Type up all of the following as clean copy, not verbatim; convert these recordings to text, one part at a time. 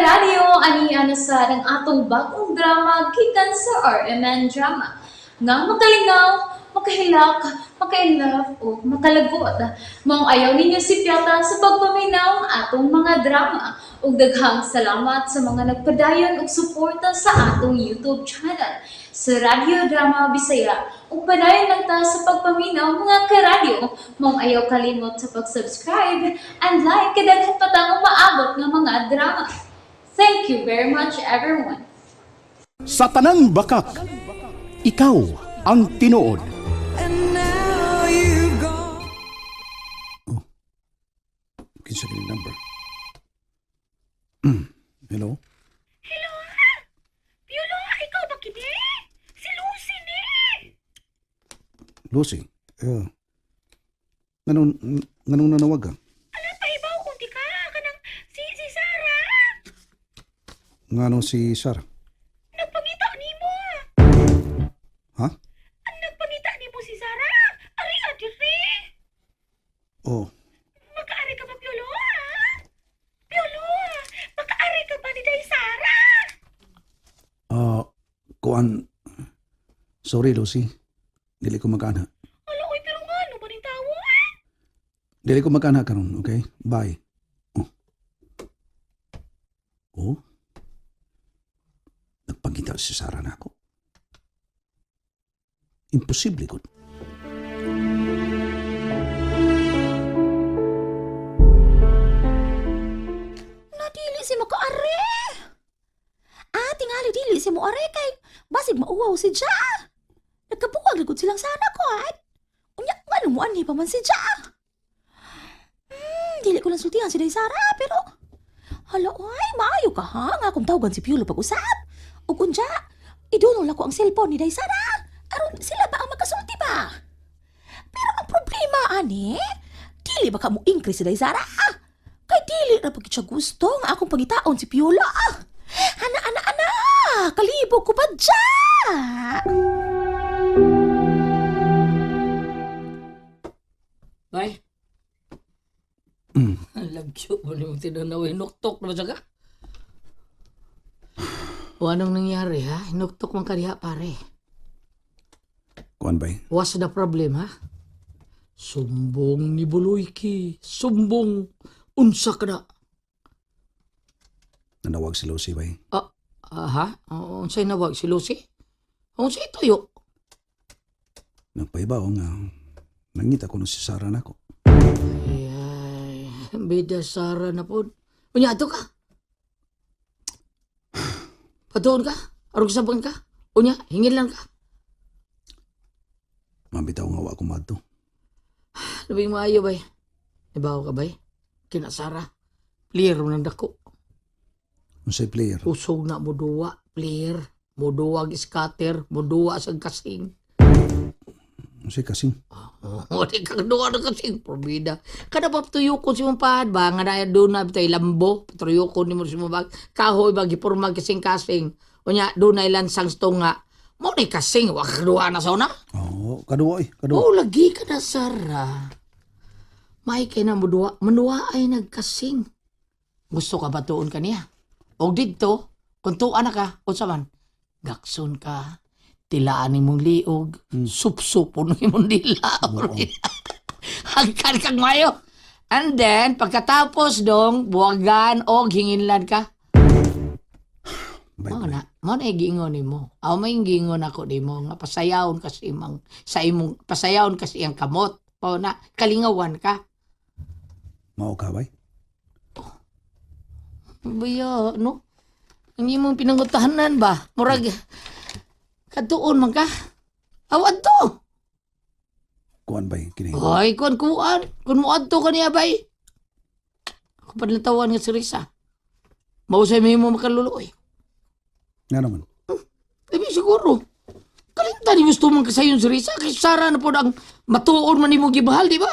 Karadyo, ani na sa ang atong bagong drama gikan sa RMN Drama. Nga makalingaw, makahilak, makainlove o makalagot. Maong ayaw ninyo sipyata sa pagpaminaw ang atong mga drama. Ug daghang salamat sa mga nagpadayon og suporta sa atong YouTube channel sa Radyo Drama Bisaya. Ug padayon lang ta sa pagpaminaw, mga karadyo. Maong ayaw kalimot sa pag-subscribe and like kay daghan pa tang umaabot nga mga drama. Thank you very much, everyone. Sa tanang bakak, ikaw ang tinuod. And now you've gone. Kinsa kini number? Hello? Hello? Piolo, ikaw ba kini? Si Lucy ni! Lucy. Nganong nganong nanawag ka? Ala, pahibaw kung di ka. Kanang si Sarah. Ngano si Sarah? Nagpangita nimo. Ha? Ang nagpangita nimo si Sarah. Ari adiri. Oh, Makaari ka ba, Piolo? Ha? Piolo, makaari ka ba ni Day Sarah? ah, kuan. Sorry, Lucy. Dili ko makaana. Ala, oy, pero nga, ano ba ning tawo? Dili ko makaana karon, okay? Bye. Oh. Oh. Nagpangita si Sarah na ako. Imposible ko. Nadili si makaari. Ah, tingali dili si mo are kay basig mauwaw si Ja. Nagkabuwag lagod silang sana ko at. Unya, ngano mo anhi pa man si Ja. Dili ko lang sultihan si Day Sara pero hala oy, maayo ka ha nga akong tawagan si Piolo pag-usap. Ug unja, idunol ako ang cellphone ni Day Sara. Aron sila ba ang magkasulti ba? Pero ang problema ani, dili ba ka mo increase si Day Sara? Kay dili ra pag siya gusto nga akong pangitaon si Piolo. Ana, ana, ana! Kalibog ko ba dya? Bay. Lagyo mo ni tinanaw. Hinuktok na ba siya ka? O anong nangyari ha? Hinuktok man ka diha pare. Kuan bay. What's the problem ha? Sumbong ni Buloyki. Sumbong. Unsa ka na. Nanawag si Lucy bay. Ah, ah, ha? O, unsay nawag si Lucy? Unsay tuyo? Nagpahibaw nga nangita ko no si Sarah nako. Ay, ay, bida Sara na po. Unya, ato ka. Patuon ka. Arog sabon ka. Unya, hingin lang ka. Mabitaw nga wa ko madto. Labing maayo bay. Ibaw ka bay. Kina Sara. Player mo ng dako. Unsay player? Usog na mo duwa. Player. Mo duwa ang scatter. Mo duwa sa kasing. Unsay kasing? Oh, di ka duwa ng kasing. Probida. Kada pa tuyukon si mong pahad ba? Nga na doon na bitay lambo. Tuyukon ni mo si mong bag. Kahoy ba? Gipurma kasing-kasing. Unya, doon na ilansang stunga. Mo ni kasing. Wa ka duwa na sa una. Oh, kaduwa eh, kaduwa. Oo, lagi ka na, Sara. May kay na muduwa, manuwa ay nagkasing. Gusto ka ba tuon ka niya? O didto, kung tuan na ka, unsa man, gakson ka, tilaan imong liog, supsupon imong dila. Hagkan kang mayo. And then, pagkatapos dong, buwagan og hinginlan ka. Bay, Mao bay. na, mao na giingon nimo. Aw may giingon ako nimo nga pasayawon kasi imang sa imong pasayawon kasi iyang kamot. Mao na kalingawan ka. Mao ka bay? Buya, no? Ang imong pinangutahanan ba? Murag katuon man ka. Aw adto. Kuan bay kini. Ay, kuan kuan. Kun mo adto ka niya bay. Ako padlatawan nga si Risa. Mausay may mo makaluluoy. Nga naman. Labi siguro. Kalimtan ni gusto man kasayon si Risa. Kay Sara na po ang matuon man nimo gibahal, di ba?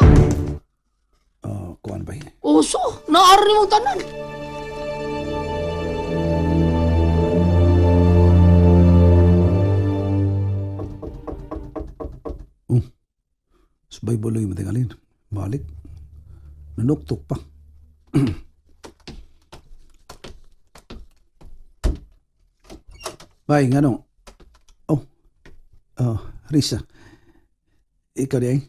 Ah, kuan bay. Uso, naaro ni mong tanan. Oh. Sabay buloy matingalin. Balik. Nanuktok pa. Bye, ngano? Oh. Oh, Risa. Ikaw di ay?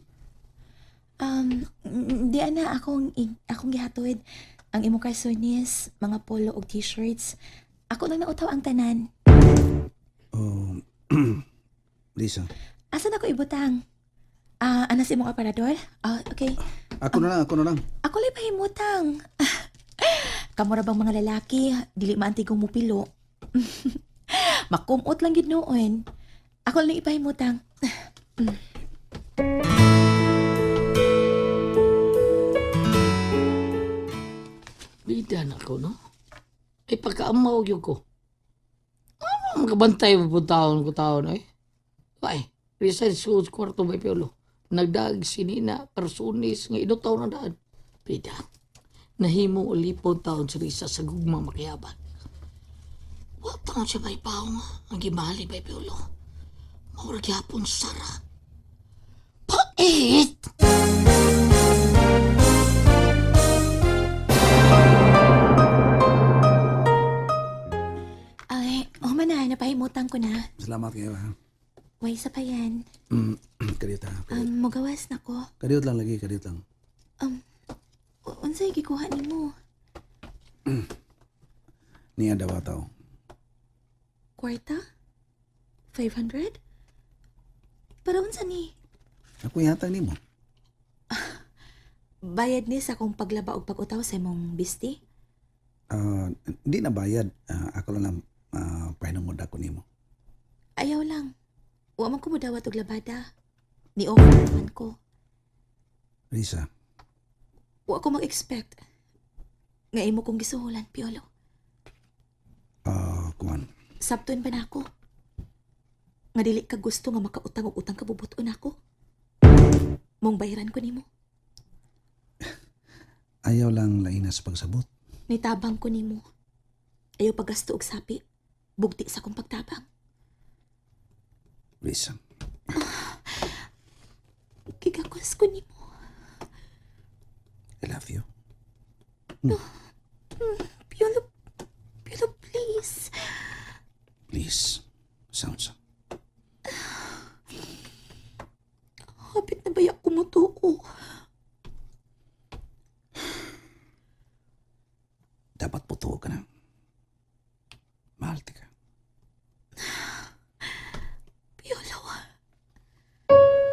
Di ana akong gihatod ang imong karsonis, mga polo og t-shirts. Ako lang nautaw ang tanan. Oh, Risa. Asa na ko ibutang? Ah, ana sa imong aparador? Ah, okay. Ako na lang, ako na lang. Ako lang pahimutang. Kamo ra bang mga lalaki, dili maantigong mupilo. Makumot lang gid noon. Ako lang ipahimutang. Bida na ko, no? Ay, pagkaamaw yun ko. Ano makabantay mo po taon ko taon, eh? Ay, resign sa kwarto may piolo. Nagdag, sinina, personis, nga ino taon na daan. Bida, nahimo ulipon taon si Risa sa gugma makiyaban. Wa taon siya may paong, ang gimali may piolo. Maurag yapon Sara. Pait! Ay, oh man na, napahimutang ko na. Salamat kayo ha. Way sa pa yan. Kadiyot ha. Mugawas na ko. Kadiyot lang lagi, kadiyot lang. Unsay gikuha nimo? Niya daw tao. Kwarta? 500? Para unsa ni? Ako ihatag nimo. Bayad ni sa akong paglaba og pag-utaw sa imong bisti? Ah, di na bayad. Ah, ako lang lang pahinungod ako nimo. Ayaw lang. Wa man ko modawat og labada. Ni offer man ko. Risa, Wa ko mag-expect nga imo kong gisuhulan, Piolo. kuan. Sabton pa nako. Nga dili ka gusto nga makautang og utang kabubuton ako. Mong bayaran ko nimo. Ayaw lang laina sa pagsabot. Nitabang ko nimo. Ayaw paggasto og sapi. Bugti sa akong pagtabang. Risa, Gigakos ko nimo. I love you. Piolo, Piolo, please. Please. Sounds. Hapit na baya kumutuo. Dapat putuo ka na. Mahal ti ka. Piolo,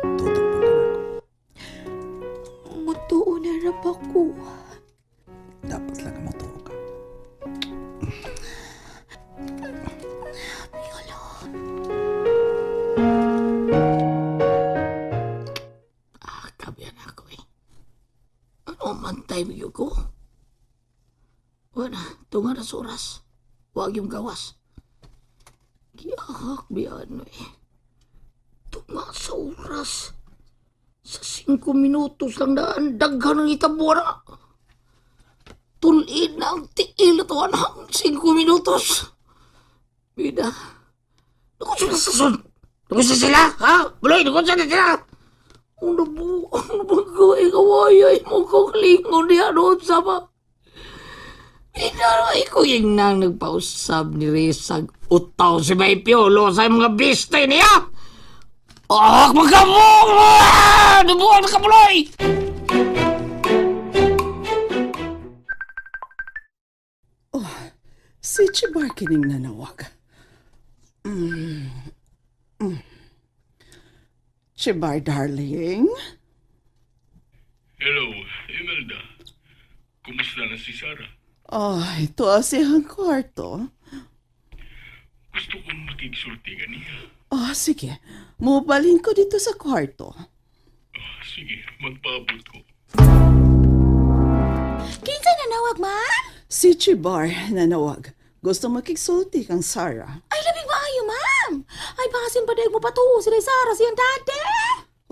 Tutok pa ka na ako. mutuo na rap ako. Dapat lang mutuo ka. Piolo. Ah, kabiyan ako eh. Ano man time yun ko? Wala, tunga na sa oras. Huwag yung gawas. Giyahak biyan eh. Tunga sa oras. Sa 5 minutos lang daan, daghan ang itabo na. Tulin na ang tiil na to, anak. 5 minutos. Bida. Naku, sila sa sun. Naku, sa sila, ha? Buloy, naku, sa sila. Ano po? Ano ba gawin kawayay mo kong lingon niya noon sa ba? Inaray ko yung nang nagpausab ni Rizag utaw si May Piolo sa mga biste niya! Ah, magkamong! Dubuan ka buloy! Si Chibar kining nanawag. Chibar, darling. Hello, Imelda. Kumusta na si Sarah? Ay, ito siyang kwarto. Gusto kong makigsulti ka niya. Ah, sige. Mubalhin ko dito sa kwarto. Ah, sige, magpaabot ko. Kinsa nanawag, ma'am? Si Chibar nanawag. Gusto makigsulti kang Sarah. Ay, labing maayo, ma'am. Ay, basin pa mo patuo sila Sarah siyang dati.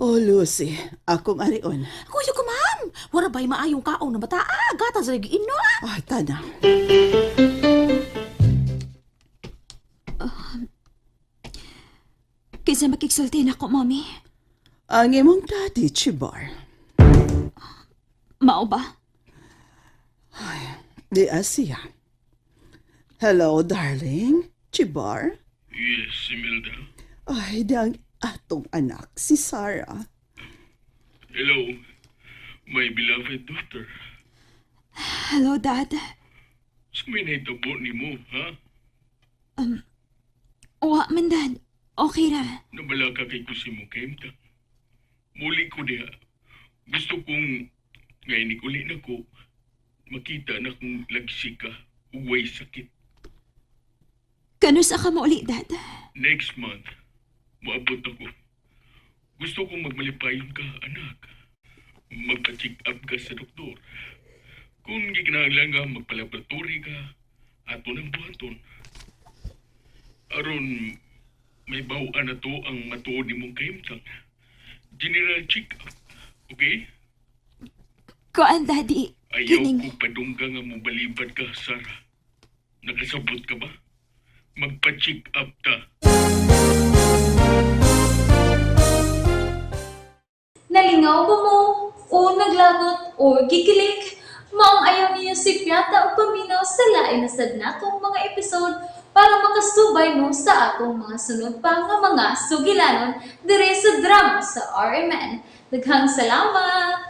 Oh, Lucy, akong arion. Kuyo ko, ma'am. Wala ba'y maayong kaon na bata? Ah, gata sa ino. Ah, tana. Kaysa makigsulti na ako, Mommy. Ang imong daddy, Chibar. Mao ba? Di asiya. Hello, darling. Chibar. Yes, Imelda. Ay, di ang atong anak, si Sarah. Hello, my beloved daughter. Hello, Dad. Sa may nahitabo ni mo, ha? Wa man, Dad. Okay ra. Nabala ka kay kusi mo kay. Muli ko diha. Gusto kong ngayon uli na ko makita na kung lagsi ka uway sakit. Kanus ka mo uli, Dad? Next month, moabot ako. Gusto kong magmalipayon ka, anak. Magpa-check up ka sa doktor. Kung gikinahanglan ka, magpalaboratory ka, ato ng buhaton. Aron, may bawaan na to ang matuod ni mong kahimtang. General check-up, okay? Kuan, Daddy. Ayaw Kining. ko padungga nga mobalibad ka, Sarah. Nakasabot ka ba? Magpa-check up ta. Nalingaw ba mo? O naglagot o gikilig? Maong ayaw niyo si Piata o paminaw sa lain na sad natong mga episode para makasubay mo sa atong mga sunod pa nga mga sugilanon dire sa drama sa RMN. Daghang salamat!